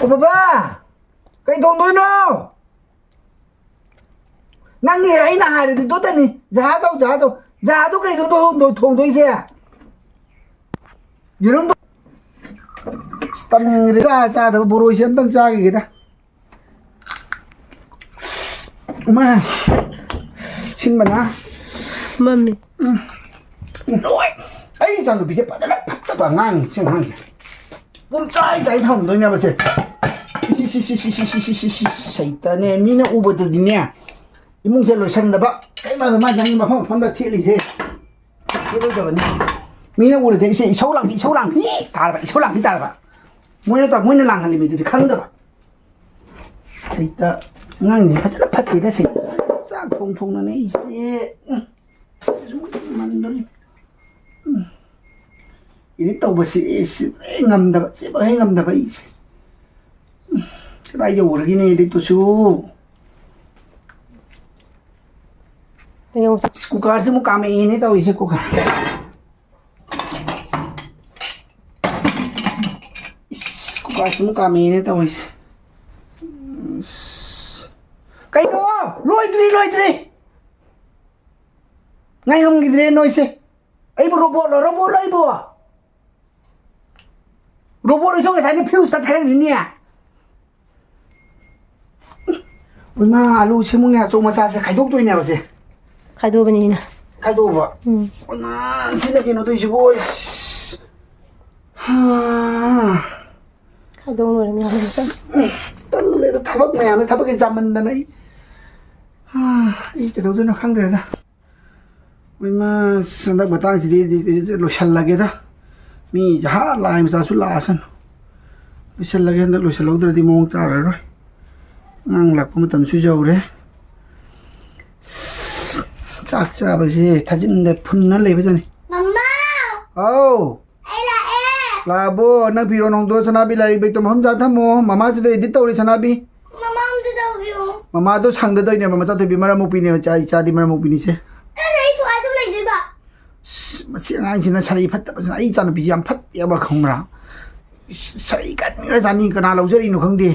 ꯑꯣ ꯕꯕꯥ, ꯀꯩ ꯊꯣꯡꯗꯣꯏꯅꯣ? ꯅꯪꯒꯤ ꯑꯩꯅ ꯍꯥꯏꯔꯗꯤ ꯗꯣꯇꯅꯤ꯫ ꯖꯍꯥ ꯇꯧ, ꯖꯍꯥ ꯇꯧ꯫ ꯖꯍꯥꯗꯣ ꯀꯩꯅꯣ ꯊꯣꯡꯗꯣꯏ-, ꯊꯣꯡꯗꯣꯏꯁꯦ? ꯌꯦꯔꯨꯝꯗꯣ꯫ ꯑꯁ, ꯇꯟꯈ꯭ꯔꯦ꯫ ꯆꯥ ꯆꯥꯗꯕ ꯕꯣꯔꯣꯏꯁꯦ ꯑꯝꯇꯪ ꯆꯥꯈꯤꯒꯦꯗ꯫ ꯏꯃꯥ, ꯁꯤꯟꯕꯅ꯫ ꯃꯝꯃꯤ꯫ ꯎꯝ꯫ ꯂꯣꯏ꯫ ꯑꯩ ꯏꯆꯥꯅꯨꯄꯤꯁꯦ ꯐꯖꯅ ꯐꯠꯇꯕ ꯑꯉꯥꯡꯅꯤ, ꯁꯤ ꯑꯉꯥꯡꯁꯦ꯫ ꯄꯨꯝꯆꯥꯏ ꯆꯥꯏ ꯊꯝꯗꯣꯏꯅꯦꯕ ꯁꯦ꯫ ꯁꯤ, ꯁꯤ, ꯁꯤ, ꯁꯩꯇꯅꯦ꯫ ꯃꯤꯅ ꯎꯕꯗꯗꯤꯅꯦ, ꯏꯃꯨꯡꯁꯦ ꯂꯣꯏꯁꯟꯗꯕ꯫ ꯀꯩ ꯃꯥꯗ ꯃꯥ ꯅꯪꯒꯤ ꯃꯐꯝ ꯃꯐꯝꯗ ꯊꯦꯠꯂꯤꯁꯦ꯫ ꯊꯦꯠꯂꯣꯏꯗꯕꯅꯤ꯫ ꯃꯤꯅ ꯎꯔꯗꯤ ꯏꯁꯦ ꯏꯁꯧ ꯂꯥꯡꯕꯤ, ꯏꯁꯧ ꯂꯥꯡꯕꯤ ꯇꯥꯔꯕ, ꯏꯁꯧ ꯂꯥꯡꯕꯤ ꯇꯥꯔꯕ꯫ ꯃꯣꯏꯅ ꯇꯧ-, ꯃꯣꯏꯅ ꯂꯥꯡꯍꯜꯂꯤ ꯃꯤꯗꯨꯗꯤ ꯈꯪꯗꯕ꯫ ꯁꯩꯇ ꯑꯉꯥꯡꯁꯦ ꯐꯖꯅ ꯐꯠꯇꯦꯗ ꯁꯩꯇ꯫ ꯆꯥꯛ ꯊꯣꯡ ꯊꯣꯡꯅꯅꯦ ꯑꯩꯁꯦ꯫ ꯎꯝ꯫ ꯁꯨꯝ ꯃꯟꯗꯣꯔꯤ꯫ ꯎꯝ꯫ ꯏꯗꯤꯠ ꯇꯧꯕꯁꯤ ꯑꯩꯁꯤ ꯂꯣꯏ ꯉꯝꯗꯕ, ꯁꯤꯃ ꯍꯦꯛ ꯉꯝꯗꯕ ꯑꯩꯁꯦ꯫ ꯎꯝ꯫ ꯀꯗꯥꯏ ꯌꯧꯔꯒꯦꯅꯦ ꯏꯗꯤꯠꯇꯨꯁꯨ? ꯀꯩꯅꯣ? ꯏꯁ, ꯀꯨꯀꯔꯁꯤ ꯑꯃꯨꯛ ꯀꯥꯝꯃꯛꯏꯅꯦ ꯇꯧꯔꯤꯁꯦ, ꯀꯨꯀꯔ꯫ ꯏꯁ, ꯀꯨꯀꯔꯁꯤ ꯑꯃꯨꯛ ꯀꯥꯝꯃꯛꯏꯅꯦ ꯇꯧꯔꯤꯁꯦ꯫ ꯏꯁ꯫ ꯀꯩꯅꯣ? ꯂꯣꯏꯗ꯭ꯔꯤ, ꯂꯣꯏꯗ꯭ꯔꯤ꯫ ꯉꯥꯏꯉꯝꯈꯤꯗ꯭ꯔꯦ ꯅꯣꯏꯁꯦ꯫ ꯑꯩꯕꯨ ꯔꯣꯕꯣꯠꯂꯣ, ꯔꯣꯕꯣꯠꯂꯣ ꯑꯩꯕꯨ? ꯔꯣꯕꯣꯠ ꯑꯣꯏꯁꯨ ꯉꯁꯥꯏꯅ ꯐ꯭ꯌꯨꯁ ꯇꯠꯈ꯭ꯔꯅꯤꯅꯦ꯫ ꯏꯃꯥ, ꯑꯂꯨ ꯁꯦꯝꯃꯨꯅꯦ, ꯑꯆꯧ ꯃꯆꯥꯁꯦ ꯈꯥꯏꯗꯣꯛꯇꯣꯏꯅꯦꯕ ꯁꯦ꯫ ꯈꯥꯏꯗꯣꯛꯑꯕꯅꯤꯅ꯫ ꯈꯥꯏꯗꯣꯛꯑꯕ? ꯎꯝ꯫ ꯏꯃꯥ, ꯁꯤꯅ ꯀꯩꯅꯣ ꯇꯧꯔꯤꯁꯤꯕꯣ? ꯏꯁ꯫ ꯍꯥ꯫ ꯈꯥꯏꯗꯣꯛ ꯂꯣꯏꯔꯦ ꯃꯌꯥꯝ꯫ ꯇꯜꯂꯦꯗ, ꯊꯕꯛ ꯃꯌꯥꯝꯁꯦ, ꯊꯕꯛꯀꯤ ꯌꯥꯝꯃꯟꯗꯅ ꯑꯩ, ꯍꯥ, ꯑꯩ ꯀꯩꯗꯧꯗꯣꯏꯅꯣ ꯈꯪꯗ꯭ꯔꯦꯗ꯫ ꯏꯃꯥ, ꯍꯟꯗꯛ ꯃꯇꯥꯡꯁꯤꯗꯤ ꯂꯣꯏꯁꯜꯂꯒꯦꯗ꯫ ꯃꯤ ꯖꯍꯥ ꯂꯥꯏ ꯃꯆꯥꯁꯨ ꯂꯥꯛꯑꯁꯅꯨ꯫ ꯂꯣꯏꯁꯜꯂꯒꯦ, ꯍꯟꯗꯛ ꯂꯣꯏꯁꯜꯍꯧꯗ꯭ꯔꯗꯤ ꯃꯑꯣꯡ ꯆꯥꯔꯔꯣꯏ꯫ ꯑꯉꯥꯡ ꯂꯥꯛꯄ ꯃꯇꯝꯁꯨ ꯌꯧꯔꯦ꯫ ꯆꯥꯛ ꯆꯥꯕꯁꯦ ꯊꯥꯖꯤꯟꯗ ꯐꯨꯟꯅ ꯂꯩꯕꯖꯥꯠꯅꯤ꯫ ꯃꯃꯥ! ꯍꯥꯎ! ꯑꯩ ꯂꯥꯛꯑꯦ! ꯂꯥꯛꯑꯕꯣ? ꯅꯪ ꯐꯤꯔꯣꯟ ꯍꯣꯡꯗꯣꯛꯑꯣ, ꯁꯅꯥꯕꯤ, ꯂꯥꯏꯔꯤꯛ ꯕꯦꯛꯇꯣ ꯃꯐꯝ ꯆꯥ ꯊꯝꯃꯣ꯫ ꯃꯃꯥꯁꯤꯗ ꯏꯗꯤꯠ ꯇꯧꯔꯤ, ꯁꯅꯥꯕꯤ꯫ ꯃꯃꯥ ꯑꯝꯇ ꯇꯧꯕꯤꯌꯨ꯫ ꯃꯃꯥꯗꯣ ꯁꯪꯗꯗꯣꯏꯅꯦꯕ, ꯃꯆꯥꯊꯣꯏꯕꯤ ꯃꯔꯝ ꯃꯣꯛꯄꯤꯅꯦꯕ, ꯏꯆꯥ, ꯏꯆꯥꯗꯤ ꯃꯔꯝ ꯃꯣꯛꯄꯤꯅꯤꯁꯦ꯫ ꯀꯩꯅꯣ ꯑꯩ ꯁ꯭ꯋꯥꯏ ꯑꯗꯨꯝ ꯂꯩꯗꯣꯏꯕ? ꯑꯁ, ꯃꯁꯤ ꯑꯉꯥꯡꯁꯤꯅ ꯁꯥꯔꯤ ꯐꯠꯇꯕꯁꯤꯅ, ꯑꯩ ꯏꯆꯥꯅꯨꯄꯤꯁꯤ ꯌꯥꯝ ꯐꯠꯇꯦꯕ, ꯈꯪꯕ꯭ꯔꯥ? ꯏꯁ, ꯁꯩ ꯀꯟꯈ꯭ꯔꯖꯥꯠꯅꯤ, ꯀꯅꯥ ꯂꯧꯖꯔꯤꯅꯣ ꯈꯪꯗꯦ꯫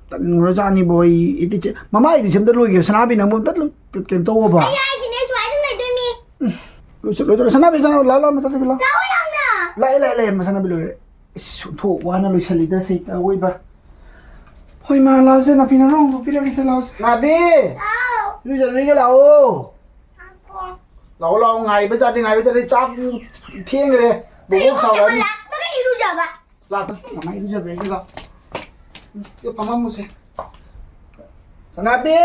ꯇꯟꯈ꯭ꯔꯖꯥꯠꯅꯤꯕꯣ꯫ ꯑꯩ ꯏꯗꯤ ꯆꯦ-, ꯃꯃꯥ ꯑꯩꯗꯤ ꯁꯦꯝꯗ ꯂꯣꯏꯒꯦ꯫ ꯁꯅꯥꯕꯤ, ꯅꯪꯕꯨ ꯑꯝꯇ ꯂꯣꯏ-, ꯀꯩꯅꯣ ꯇꯧꯑꯣꯕ꯫ ꯑꯩ ꯍꯥꯏꯁꯤꯅꯦ, ꯁꯨꯃꯥꯏꯅ ꯑꯗꯨꯝ ꯂꯩꯗꯣꯏꯅꯤ꯫ ꯎꯝ, ꯂꯣꯏꯁꯤꯜ-, ꯂꯣꯏꯗꯧꯔꯦ꯫ ꯁꯅꯥꯕꯤ, ꯁꯅꯥꯕꯤ, ꯂꯥꯛꯑꯣ, ꯂꯥꯛꯑꯣ, ꯃꯆꯥꯅꯨꯄꯤ, ꯂꯥꯛꯑꯣ꯫ ꯂꯥꯛꯑꯣ ꯌꯥꯝꯅ꯫ ꯂꯥꯛꯑꯦ, ꯂꯥꯛꯑꯦ, ꯂꯥꯛꯑꯦ, ꯃꯆꯥꯅꯨꯄꯤ ꯂꯣꯏꯔꯦ꯫ ꯏꯁ, ꯑꯣꯟꯊꯣꯛ ꯋꯥꯅ ꯂꯣꯏꯁꯤꯜꯂꯤꯗ, ꯁꯩꯇ ꯑꯣꯏꯕ꯫ ꯍꯣꯏ, ꯃꯥ, ꯂꯥꯛꯑꯣꯁꯦ, ꯅꯥꯄꯤ ꯅꯔꯣꯡ ꯍꯨꯟꯗꯣꯛꯄꯤꯔꯒꯦꯁꯦ, ꯂꯥꯛꯑꯣꯁꯦ꯫ ꯅꯥꯕꯤ! ꯍꯥꯎ꯫ ꯏꯔꯨꯖꯔꯨꯔꯤꯒꯦ, ꯂꯥꯛꯑꯣ꯫ ꯉꯥꯏꯈꯣ꯫ ꯂꯥꯛꯑꯣ, ꯂꯥꯛꯑꯣ, ꯉꯥꯏꯕ ꯌꯥꯗꯦ, ꯉꯥꯏꯕ ꯌꯥꯗꯦ, ꯆꯥꯛ ꯊꯦꯡꯈ꯭ꯔꯦ꯫ ꯕꯣꯛ ꯕꯣꯛ ꯏꯔꯨꯖꯕ ꯁꯥꯎꯔꯛꯑꯅꯤ꯫ ꯂꯥꯛꯄꯒ ꯏꯔꯨꯖꯕ꯫ ꯂꯥꯛꯄ, ꯃꯃꯥ ꯏꯔꯨꯖꯕ꯭ꯔꯥ ꯌꯦꯡꯒꯦ ꯂꯥꯎ꯫ ꯁꯤꯗ ꯐꯝꯃꯝꯃꯨꯁꯦ꯫ ꯁꯅꯥꯕꯤ!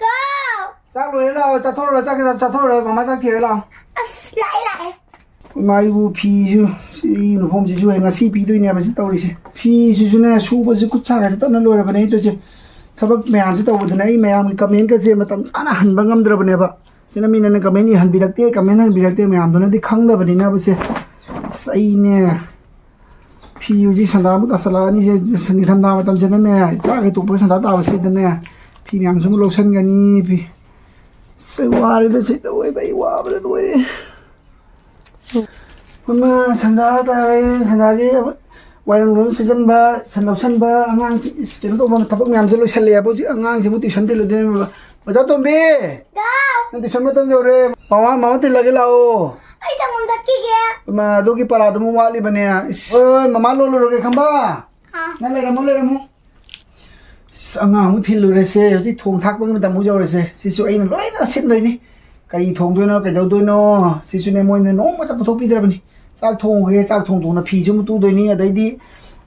ꯀꯥꯎ! ꯆꯥꯛ ꯂꯣꯏꯔꯦ ꯂꯥꯛꯑꯣ, ꯆꯥꯊꯣꯛꯎꯔꯣ, ꯆꯥꯛ ꯆꯥꯊꯣꯛꯎꯔꯣ, ꯃꯃꯥ ꯆꯥꯛ ꯊꯤꯔꯦ ꯂꯥꯛꯑꯣ꯫ ꯑꯁ, ꯂꯥꯛꯑꯦ, ꯂꯥꯛꯑꯦ꯫ ꯏꯃꯥ, ꯑꯩꯕꯨ ꯐꯤꯁꯨ, ꯁꯤ ꯌꯨꯅꯤꯐꯣꯔꯝꯁꯤꯁꯨ ꯍꯌꯦꯡ ꯉꯁꯤ ꯄꯤꯗꯣꯏꯅꯦꯕ ꯁꯤ ꯇꯧꯔꯤꯁꯦ꯫ ꯐꯤꯁꯤꯁꯨꯅꯦ, ꯁꯨꯕꯁꯦ ꯈꯨꯠ ꯁꯥꯒꯁꯦ ꯇꯠꯅ ꯂꯣꯏꯔꯕꯅꯦ ꯑꯩ ꯇꯧꯔꯤꯁꯦ꯫ ꯊꯕꯛ ꯃꯌꯥꯝꯁꯦ ꯇꯧꯕꯗꯅꯦ ꯑꯩ ꯃꯌꯥꯝꯒꯤ ꯀꯃꯦꯟꯒꯁꯦ ꯃꯇꯝ ꯆꯥꯅ ꯍꯟꯕ ꯉꯝꯗ꯭ꯔꯕꯅꯦꯕ꯫ ꯁꯤꯅ ꯃꯤꯅꯅꯦ ꯀꯃꯦꯟ ꯏꯍꯟꯕꯤꯔꯛꯇꯦ, ꯀꯃꯦꯟ ꯍꯟꯕꯤꯔꯛꯇꯦ, ꯃꯌꯥꯝꯗꯨꯅꯗꯤ ꯈꯪꯗꯕꯅꯤꯅꯕꯁꯦ꯫ ꯑꯁ, ꯑꯩꯅꯦ ꯐꯤ ꯍꯧꯖꯤꯛ ꯁꯟꯗꯥ ꯑꯃꯨꯛ ꯇꯥꯁꯜꯂꯛꯑꯅꯤꯁꯦ, ꯅꯤꯡꯊꯝꯊꯥ ꯃꯇꯝꯁꯤꯅꯅꯦ, ꯆꯥꯛ ꯍꯦꯛ ꯇꯣꯛꯄꯒ ꯁꯟꯗꯥ ꯇꯥꯕꯁꯤꯗꯅꯦ ꯐꯤ ꯃꯌꯥꯝꯁꯨ ꯑꯃꯨꯛ ꯂꯧꯁꯟꯒꯅꯤ꯫ ꯐꯤ, ꯑꯁ, ꯑꯩ ꯋꯥꯔꯦꯗ ꯁꯤ ꯇꯧꯋꯦꯕ, ꯑꯩ ꯋꯥꯕꯅ ꯂꯣꯏꯔꯦ꯫ ꯃꯃꯥ, ꯁꯟꯗꯥ ꯇꯥꯔꯦ, ꯁꯟꯗꯥꯒꯤ ꯋꯥꯏꯔꯝ ꯂꯣꯏ ꯁꯤꯖꯟꯕ, ꯁꯟ ꯂꯧꯁꯟꯕ, ꯑꯉꯥꯡꯁꯤ, ꯏꯁ, ꯀꯩꯅꯣ ꯇꯧꯕ, ꯊꯕꯛ ꯃꯌꯥꯝꯁꯦ ꯂꯣꯏꯁꯜꯂꯛꯑꯦꯕ ꯍꯧꯖꯤꯛ꯫ ꯑꯉꯥꯡꯁꯤꯕꯨ ꯇ꯭ꯌꯨꯁꯟ ꯊꯤꯜꯂꯨꯗꯣꯏꯅꯦꯕ꯫ ꯑꯣꯖꯥ ꯇꯣꯝꯕꯤ! ꯍꯥꯎ! ꯅꯪ ꯇ꯭ꯌꯨꯁꯟ ꯃꯇꯝ ꯌꯧꯔꯦ꯫ ꯃꯃꯥ, ꯃꯃꯥ ꯊꯤꯜꯂꯒꯦ ꯂꯥꯛꯑꯣ꯫ ꯑꯩ ꯁꯪꯒꯣꯝ ꯊꯛꯈꯤꯒꯦ꯫ ꯏꯃꯥ, ꯑꯗꯨꯒꯤ ꯄꯔꯥꯗꯨꯃ ꯋꯥꯠꯂꯤꯕꯅꯦ꯫ ꯏꯁ, ꯍꯣꯏ, ꯍꯣꯏ, ꯃꯃꯥ ꯂꯣꯜꯂꯨꯔꯒꯦ, ꯈꯪꯕ? ꯑꯥ꯫ ꯅꯪ ꯂꯩꯔꯝꯃꯣ, ꯂꯩꯔꯝꯃꯣ꯫ ꯑꯁ, ꯑꯉꯥꯡ ꯑꯃꯨꯛ ꯊꯤꯜꯂꯨꯔꯁꯦ꯫ ꯍꯧꯖꯤꯛ ꯊꯣꯡ ꯊꯥꯛꯄꯒꯤ ꯃꯇꯝ ꯑꯃꯨꯛ ꯌꯧꯔꯁꯦ꯫ ꯁꯤꯁꯨ ꯑꯩꯅ ꯂꯣꯏꯅ ꯁꯤꯟꯗꯣꯏꯅꯤ꯫ ꯀꯔꯤ ꯊꯣꯡꯗꯣꯏꯅꯣ, ꯀꯩꯗꯧꯗꯣꯏꯅꯣ, ꯁꯤꯁꯨꯅꯦ ꯃꯣꯏꯅ ꯅꯣꯡꯃꯇ ꯄꯨꯊꯣꯛꯄꯤꯗ꯭ꯔꯕꯅꯤ꯫ ꯆꯥꯛ ꯊꯣꯡꯉꯨꯒꯦ, ꯆꯥꯛ ꯊꯣꯡ ꯊꯣꯡꯅ ꯐꯤꯁꯨ ꯑꯃꯨꯛ ꯇꯨꯗꯣꯏꯅꯤ꯫ ꯑꯗꯩꯗꯤ,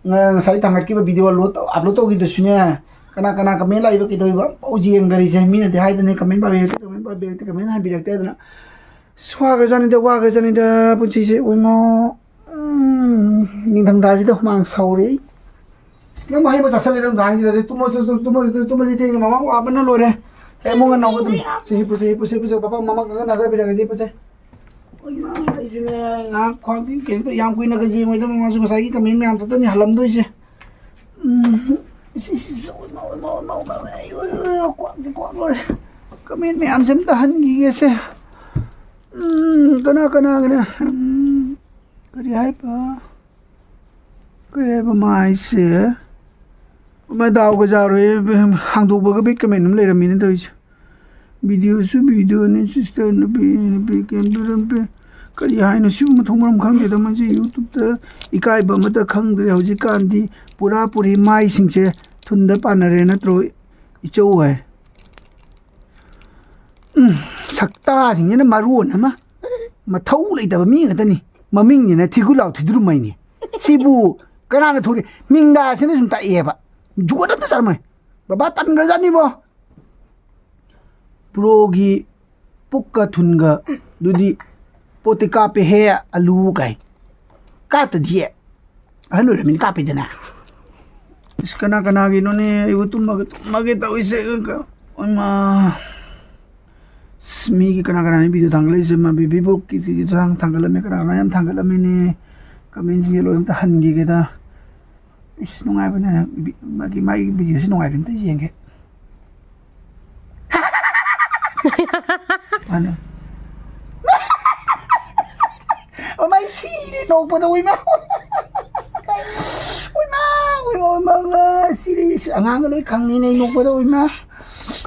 ꯉ-, ꯉꯁꯥꯏ ꯊꯥꯡꯒꯠꯈꯤꯕ ꯚꯤꯗꯤꯑꯣ ꯂꯣꯗ ꯇꯧ-, ꯑꯞꯂꯣꯗ ꯇꯧꯈꯤꯕꯗꯨꯁꯨꯅꯦ, ꯀꯅꯥ ꯀꯅꯥ ꯀꯃꯦꯟ ꯂꯥꯛꯏꯕ, ꯀꯩꯗꯧꯔꯤꯕ ꯑꯝꯐꯥꯎ ꯌꯦꯡꯗꯔꯤꯁꯦ꯫ ꯃꯤꯅꯗꯤ ꯍꯥꯏꯗꯅꯦ, ꯀꯃꯦꯟ ꯄꯥꯕꯤꯔꯛꯇꯦ, ꯀꯃꯦꯟ ꯄꯥꯕꯤꯔꯛꯇꯦ, ꯀꯃꯦꯟ ꯍꯟꯕꯤꯔꯛꯇꯦ꯫ ꯑꯗꯨꯅ ꯑꯁ, ꯋꯥꯈ꯭ꯔꯖꯥꯠꯅꯤꯗ, ꯋꯥꯈ꯭ꯔꯖꯥꯠꯅꯤꯗ ꯄꯨꯟꯁꯤꯁꯦ꯫ ꯎꯏꯃꯣ, ꯎꯝ, ꯅꯤꯡꯊꯝꯊꯥꯁꯤꯗ ꯍꯨꯃꯥꯡ ꯁꯧꯔꯦ ꯑꯩ꯫ ꯑꯁ, ꯅꯪ ꯃꯍꯩ ꯑꯃ ꯆꯥꯁꯜꯂꯦ, ꯅꯨꯡꯗꯥꯡꯁꯤꯗ꯫ ꯇꯨꯝꯃꯁꯨ, ꯇꯨꯝ-, ꯇꯨꯝꯃꯁꯨ, ꯇꯨꯝꯃꯁꯤ ꯊꯦꯡꯅ, ꯃꯃꯥ ꯋꯥꯕꯅ ꯂꯣꯏꯔꯦ꯫ ꯑꯩ ꯑꯃꯨꯛ ꯉꯟꯅ ꯍꯧꯒꯠꯇꯣꯏꯅꯤ꯫ ꯁꯤ ꯍꯤꯞꯄꯨ, ꯁꯤ ꯍꯤꯞꯄꯨ, ꯁꯤ ꯍꯤꯞꯄꯨ, ꯁꯤ ꯄꯥꯄꯥ ꯃꯃꯥ ꯀꯪꯈꯠ ꯅꯥꯟꯊꯕꯤꯔꯒꯦ, ꯁꯤ ꯍꯤꯞꯄꯨꯁꯦ꯫ ꯏꯃꯥ, ꯑꯩꯁꯨꯅꯦ, ꯉꯥꯏꯍꯥꯛ ꯈ꯭ꯋꯥꯡ ꯀꯩꯅꯣ ꯇꯧ-, ꯌꯥꯝ ꯀꯨꯏꯅꯒ ꯌꯦꯡꯉꯣꯏꯗ, ꯃꯃꯥꯁꯨ ꯉꯁꯥꯏꯒꯤ ꯀꯃꯦꯟ ꯃꯌꯥꯝꯗꯨꯗꯅꯤ ꯍꯜꯂꯝꯗꯣꯏꯁꯦ꯫ ꯎꯝ, ꯏꯁ, ꯏꯁ, ꯏꯁ, ꯏꯃꯥ, ꯏꯃꯥ, ꯏꯃꯥ, ꯏꯃꯥ, ꯑꯩ, ꯑꯩ, ꯑꯩ, ꯈ꯭ꯋꯥꯡꯁꯦ, ꯈ꯭ꯋꯥꯡ ꯂꯣꯏꯔꯦ꯫ ꯀꯃꯦꯟ ꯃꯌꯥꯝꯁꯦ ꯑꯝꯇ ꯍꯟꯈꯤꯒꯦꯁꯦ꯫ ꯎꯝ, ꯀꯅꯥ, ꯀꯅꯥ, ꯀꯅꯥ? ꯎꯝ, ꯀꯔꯤ ꯍꯥꯏꯕ? ꯀꯩ ꯍꯥꯏꯕ ꯃꯥ ꯍꯥꯏꯁꯦ? ꯃꯥ ꯗꯥꯎꯒ ꯌꯥꯔꯣꯏ, ꯍꯥꯡꯗꯣꯛꯄꯒ ꯕꯦꯛ ꯀꯃꯦꯟ ꯑꯃ ꯂꯩꯔꯝꯃꯤꯅꯦ ꯇꯧꯔꯤꯁꯦ꯫ ꯚꯤꯗꯤꯑꯣꯁꯨ ꯚꯤꯗꯤꯑꯣꯅꯤ, ꯁꯤꯁꯇꯔ ꯅꯨꯄꯤ, ꯅꯨꯄꯤ ꯀꯦꯝ ꯅꯨꯄꯤ꯫ ꯀꯔꯤ ꯍꯥꯏꯅꯣ? ꯁꯤꯕꯨ ꯃꯊꯣꯡ ꯃꯔꯝ ꯈꯪꯗꯦꯗ꯫ ꯃꯁꯤ YouTube ꯏꯀꯥꯏꯕ ꯑꯃꯠꯇ ꯈꯪꯗ꯭ꯔꯦ꯫ ꯍꯧꯖꯤꯛꯀꯥꯟꯗꯤ ꯄꯨꯔꯥ ꯄꯨꯔꯤ ꯃꯥꯏꯁꯤꯡꯁꯦ ꯊꯨꯟꯗ ꯄꯥꯟꯅꯔꯦ ꯅꯠꯇ꯭ꯔꯣ, ꯏꯆꯧ ꯍꯥꯏ? ꯎꯝ, ꯁꯛꯇꯥꯁꯤꯡꯁꯤꯅ ꯃꯔꯣꯟ ꯑꯃ꯫ ꯃꯊꯧ ꯂꯩꯇꯕ ꯃꯤ ꯉꯥꯛꯇꯅꯤ꯫ ꯃꯃꯤꯡꯁꯤꯅ ꯊꯤꯒꯨꯂꯥꯎ ꯊꯤꯗꯨꯔꯨꯃꯩꯅꯤ꯫ ꯁꯤꯕꯨ ꯀꯅꯥꯅ ꯊꯣꯛꯂꯤ? ꯃꯤꯡꯗꯥꯁꯤꯅ ꯁꯨꯝ ꯇꯥꯛꯑꯦꯕ꯫ ꯖꯨꯒꯣꯠ ꯑꯝꯇ ꯆꯥꯔꯝꯃꯣꯏ꯫ ꯕꯕꯥ ꯇꯟꯈ꯭ꯔꯖꯥꯠꯅꯤꯕꯣ꯫ ꯕ꯭ꯔꯣꯒꯤ ꯄꯨꯛꯀ ꯊꯨꯟꯒ ꯑꯗꯨꯗꯤ ꯄꯣꯠꯇꯤ ꯀꯥꯞꯄꯦꯍꯦ, ꯑꯂꯨ ꯀꯥꯏ꯫ ꯀꯥꯞꯇꯗꯤ ꯑꯍꯜ ꯑꯣꯏꯔꯝꯃꯤꯅ ꯀꯥꯞꯄꯤꯗꯅ꯫ ꯏꯁ, ꯀꯅꯥ ꯀꯅꯥꯒꯤꯅꯣꯅꯦ? ꯑꯩꯕꯨ ꯇꯨꯝꯃꯒꯦ, ꯇꯨꯝꯃꯒꯦ ꯇꯧꯔꯤꯁꯦ꯫ ꯏꯃꯥ꯫ ꯏꯁ, ꯃꯤꯒꯤ ꯀꯅꯥ ꯀꯅꯥꯅꯣ ꯚꯤꯗꯤꯑꯣ ꯊꯥꯡꯒꯠꯂꯛꯏꯁꯦ? ꯃꯥ ꯕꯦꯕꯤ ꯕꯣꯛꯀꯤ ꯊꯥꯡ-, ꯊꯥꯡꯒꯠꯂꯝꯃꯦ, ꯀꯅꯥ ꯀꯅꯥ ꯌꯥꯝ ꯊꯥꯡꯒꯠꯂꯝꯃꯦꯅꯦ꯫ ꯀꯃꯦꯟꯁꯤꯡꯁꯦ ꯂꯣꯏ ꯑꯝꯇ ꯍꯟꯈꯤꯒꯦꯗ꯫ ꯏꯁ, ꯅꯨꯡꯉꯥꯏꯕꯅꯦ꯫ ꯃꯥꯒꯤ, ꯃꯥꯒꯤ ꯚꯤꯗꯤꯑꯣꯁꯤ ꯅꯨꯡꯉꯥꯏꯕꯅꯦ, ꯑꯝꯇ ꯌꯦꯡꯒꯦ꯫ ꯃꯥꯅꯦ꯫ ꯑꯣ, ꯃꯥꯏ ꯁꯤꯔꯦ ꯅꯣꯛꯄꯗ, ꯎꯏꯃꯥ꯫ ꯎꯏꯃꯥ, ꯎꯏꯃꯥ, ꯎꯏꯃꯥ, ꯎꯏꯃꯥ, ꯁꯤꯔꯦ꯫ ꯏꯁ, ꯑꯉꯥꯡꯒ ꯂꯣꯏ ꯈꯪꯉꯤꯅꯦ ꯑꯩ ꯅꯣꯛꯄꯗ, ꯎꯏꯃꯥ꯫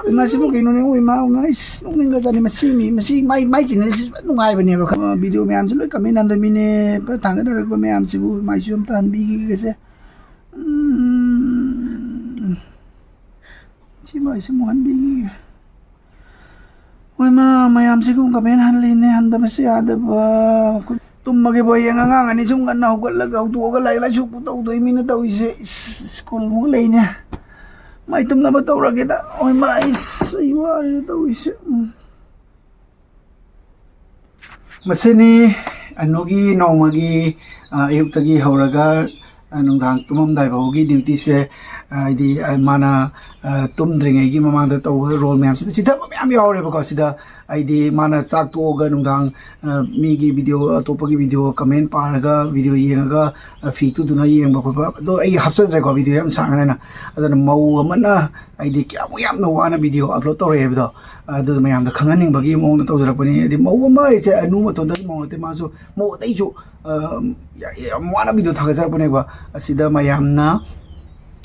ꯎꯏꯃꯥ, ꯁꯤꯕꯨ ꯀꯩꯅꯣꯅꯦ, ꯎꯏꯃꯥ, ꯎꯏꯃꯥ, ꯏꯁ, ꯅꯣꯛꯅꯤꯡꯒ꯭ꯔꯖꯥꯠꯅꯤ꯫ ꯃꯁꯤ ꯃꯤ, ꯃꯁꯤ ꯃꯥꯏ, ꯃꯥꯏ ꯆꯦꯅꯦꯜꯁꯤꯁꯨ ꯐꯖꯅ ꯅꯨꯡꯉꯥꯏꯕꯅꯦꯕ꯫ ꯈꯪꯉꯕ? ꯚꯤꯗꯤꯑꯣ ꯃꯌꯥꯝꯁꯤ ꯂꯣꯏ ꯀꯃꯦꯟ ꯍꯟꯗꯕ ꯃꯤꯅꯦ꯫ ꯐꯖꯅ ꯊꯥꯡꯒꯠꯅꯔꯛꯄ ꯃꯌꯥꯝꯁꯤꯕꯨ ꯃꯥꯏꯁꯨ ꯑꯝꯇ ꯍꯟꯕꯤꯈꯤꯒꯦꯁꯦ꯫ ꯎꯝ꯫ ꯁꯤ ꯃꯥꯏꯁꯤ ꯑꯃꯨꯛ ꯍꯟꯕꯤꯈꯤꯒꯦ꯫ ꯍꯣꯏ, ꯃꯥ ꯃꯌꯥꯝꯁꯤꯒꯨꯝ ꯀꯃꯦꯟ ꯍꯜꯂꯤꯅꯦ, ꯍꯟꯗꯕꯁꯨ ꯌꯥꯗꯕ꯫ ꯑꯩꯈꯣꯏ ꯇꯨꯝꯃꯒꯦꯕꯨ ꯍꯌꯦꯡ ꯑꯉꯥꯡ ꯑꯅꯤ ꯁꯨꯝ ꯉꯟꯅ ꯍꯧꯒꯠꯂꯒ ꯍꯧꯗꯣꯛꯑꯒ ꯂꯥꯏꯔꯤꯛ ꯂꯥꯏꯁꯨ ꯇꯧꯗꯣꯏ ꯃꯤꯅ ꯇꯧꯔꯤꯁꯦ꯫ ꯏꯁ, ꯁ꯭ꯀꯨꯜꯃꯨꯛ ꯂꯩꯅꯦ꯫ ꯃꯥꯏ ꯇꯨꯝꯅꯕ ꯇꯧꯔꯒꯦꯗ꯫ ꯍꯣꯏ, ꯃꯥ, ꯏꯁ, ꯑꯩ ꯋꯥꯔꯦ ꯇꯧꯔꯤꯁꯦ꯫ ꯎꯝ꯫ ꯃꯁꯤꯅꯤ ꯑꯅꯨꯒꯤ ꯅꯣꯡꯃꯒꯤ, ꯑ, ꯑꯌꯨꯛꯇꯒꯤ ꯍꯧꯔꯒ, ꯑ, ꯅꯨꯡꯗꯥꯡ ꯇꯨꯝꯃꯝꯗꯥꯏ ꯐꯥꯎꯒꯤ ꯗ꯭ꯌꯨꯇꯤꯁꯦ, ꯑ, ꯍꯥꯏꯗꯤ, ꯑ, ꯃꯥꯅ, ꯑ, ꯇꯨꯝꯗ꯭ꯔꯤꯉꯩꯒꯤ ꯃꯃꯥꯡꯗ ꯇꯧꯕ ꯔꯣꯜ ꯃꯌꯥꯝꯁꯤꯗ ꯆꯤꯊꯕ ꯃꯌꯥꯝ ꯌꯥꯎꯔꯦꯕꯀꯣ꯫ ꯁꯤꯗ ꯍꯥꯏꯗꯤ ꯃꯥꯅ ꯆꯥꯛ ꯇꯣꯛꯑꯒ ꯅꯨꯡꯗꯥꯡ, ꯑ, ꯃꯤꯒꯤ ꯚꯤꯗꯤꯑꯣ, ꯑꯇꯣꯞꯄꯒꯤ ꯚꯤꯗꯤꯑꯣ ꯀꯃꯦꯟ ꯄꯥꯔꯒ, ꯚꯤꯗꯤꯑꯣ ꯌꯦꯡꯉꯒ, ꯑ, ꯐꯤ ꯇꯨꯗꯨꯅ ꯌꯦꯡꯕ ꯈꯣꯠꯄ, ꯑꯗꯣ ꯑꯩ ꯍꯥꯞꯆꯗ꯭ꯔꯦꯀꯣ, ꯚꯤꯗꯤꯑꯣ ꯌꯥꯝ ꯁꯥꯡꯉꯅꯤꯅ꯫ ꯑꯗꯨꯅ ꯃꯧ ꯑꯃꯅ ꯍꯥꯏꯗꯤ ꯀꯌꯥꯃꯨꯛ ꯌꯥꯝꯅ ꯋꯥꯅ ꯚꯤꯗꯤꯑꯣ ꯑꯞꯂꯣꯗ ꯇꯧꯔꯛꯑꯦ ꯍꯥꯏꯕꯗꯣ, ꯑꯗꯨ ꯃꯌꯥꯝꯗ ꯈꯪꯍꯟꯅꯤꯡꯕꯒꯤ ꯃꯑꯣꯡꯗ ꯇꯧꯖꯔꯛꯄꯅꯤ꯫ ꯍꯥꯏꯗꯤ ꯃꯧ ꯑꯃ ꯍꯥꯏꯁꯦ ꯑꯅꯨ ꯃꯇꯣꯟꯗꯒꯤ ꯃꯧ ꯅꯠꯇꯦ, ꯃꯥꯁꯨ ꯃꯧ ꯑꯇꯩꯁꯨ ꯑ, ꯌꯥ-, ꯌꯥꯝ ꯋꯥꯅ ꯚꯤꯗꯤꯑꯣ ꯊꯥꯒꯠꯆꯔꯛꯄꯅꯦꯕ꯫ ꯑꯁꯤꯗ ꯃꯌꯥꯝꯅ,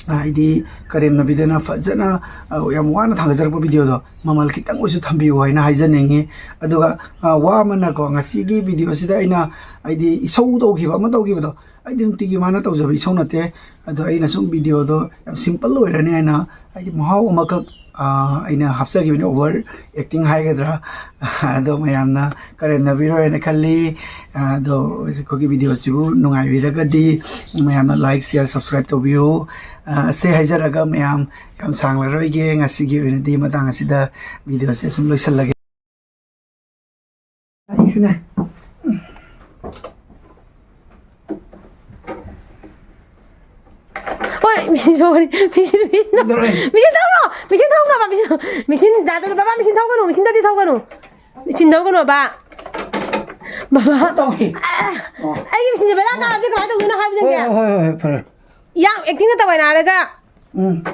ꯍꯥꯏꯗꯤ, ꯀꯔꯦꯝꯅꯕꯤꯗꯅ ꯐꯖꯅ, ꯑ, ꯌꯥꯝ ꯋꯥꯅ ꯊꯥꯒꯠꯆꯔꯛꯄ ꯚꯤꯗꯤꯑꯣꯗꯣ ꯃꯃꯜ ꯈꯤꯇꯪ ꯑꯣꯏꯁꯨ ꯊꯝꯕꯤꯌꯨ ꯍꯥꯏꯅ ꯍꯥꯏꯖꯅꯤꯡꯉꯤ꯫ ꯑꯗꯨꯒ, ꯑ, ꯋꯥ ꯑꯃꯅꯀꯣ, ꯉꯁꯤꯒꯤ ꯚꯤꯗꯤꯑꯣꯁꯤꯗ ꯑꯩꯅ, ꯍꯥꯏꯗꯤ, ꯏꯁꯧ ꯇꯧꯈꯤꯕ ꯑꯃ ꯇꯧꯈꯤꯕꯗꯣ, ꯑꯩꯗꯤ ꯅꯨꯡꯇꯤꯒꯤ ꯃꯥꯅ ꯇꯧꯖꯕ ꯏꯁꯧ ꯅꯠꯇꯦ꯫ ꯑꯗꯣ ꯑꯩꯅ ꯁꯨꯝ ꯚꯤꯗꯤꯑꯣꯗꯣ ꯌꯥꯝ ꯁꯤꯝꯄꯜ ꯑꯣꯏꯔꯅꯤ ꯍꯥꯏꯅ, ꯍꯥꯏꯗꯤ, ꯃꯍꯥꯎ ꯑꯃꯈꯛ, ꯑ, ꯑꯩꯅ ꯍꯥꯞꯆꯈꯤꯕꯅꯤ, ꯑꯣꯚꯔ ꯑꯦꯛꯇꯤꯡ ꯍꯥꯏꯒꯗ꯭ꯔꯥ꯫ ꯑꯗꯣ ꯃꯌꯥꯝꯅ ꯀꯔꯦꯝꯅꯕꯤꯔꯣꯏ ꯍꯥꯏꯅ ꯈꯜꯂꯤ꯫ ꯑꯗꯣ ꯑꯩꯈꯣꯏꯒꯤ ꯚꯤꯗꯤꯑꯣꯁꯤꯕꯨ ꯅꯨꯡꯉꯥꯏꯕꯤꯔꯒꯗꯤ ꯃꯌꯥꯝꯅ like, share, subscribe ꯇꯧꯕꯤꯌꯨ꯫ ꯑ, ꯑꯁꯤ ꯍꯥꯏꯖꯔꯒ ꯃꯌꯥꯝ ꯌꯥꯝ ꯁꯥꯡꯂꯔꯣꯏꯒꯦ꯫ ꯉꯁꯤꯒꯤ ꯑꯣꯏꯅꯗꯤ ꯃꯇꯥꯡ ꯑꯁꯤꯗ ꯚꯤꯗꯤꯑꯣꯁꯦ ꯁꯨꯝ ꯂꯣꯏꯁꯤꯜꯂꯒꯦ꯫ ꯑꯩꯁꯨꯅꯦ꯫ ꯍꯣꯏ, ꯃꯤꯁꯤꯟ ꯁꯣꯛꯀꯅꯤ꯫ ꯃꯤꯁꯤꯟ, ꯃꯤꯁꯤꯟ ꯊꯧ-, ꯀꯩꯗꯧꯔꯦ? ꯃꯤꯁꯤꯟ ꯊꯧꯕ꯭ꯔꯣ? ꯃꯤꯁꯤꯟ ꯊꯧꯕ꯭ꯔꯣ? ꯃꯤꯁꯤꯟ ꯌꯥꯗꯕꯅꯤ꯫ ꯕꯕꯥ, ꯃꯤꯁꯤꯟ ꯊꯧꯒꯅꯨ꯫ ꯃꯤꯁꯤꯟꯗꯗꯤ ꯊꯧꯒꯅꯨ꯫ ꯃꯤꯁꯤꯟꯗꯗꯤ ꯊꯧꯒꯅꯨ꯫ ꯕꯕꯥ꯫ ꯇꯧꯏ꯫ ꯑꯥ, ꯑꯣ꯫ ꯑꯩꯒꯤ ꯃꯤꯁꯤꯟꯁꯦ ꯕꯦꯔꯥ ꯀꯥꯔꯗꯤ ꯀꯃꯥꯏꯅ ꯇꯧꯗꯣꯏꯅꯣ ꯍꯥꯏꯕꯁꯦ? ꯍꯣꯏ, ꯍꯣꯏ, ꯍꯣꯏ, ꯍꯣꯏ, ꯐꯔꯦ꯫ ꯌꯥꯝ ꯑꯦꯛꯇꯤꯡꯒ ꯇꯧꯋꯦꯅ ꯍꯥꯏꯔꯒ꯫ ꯎꯝ꯫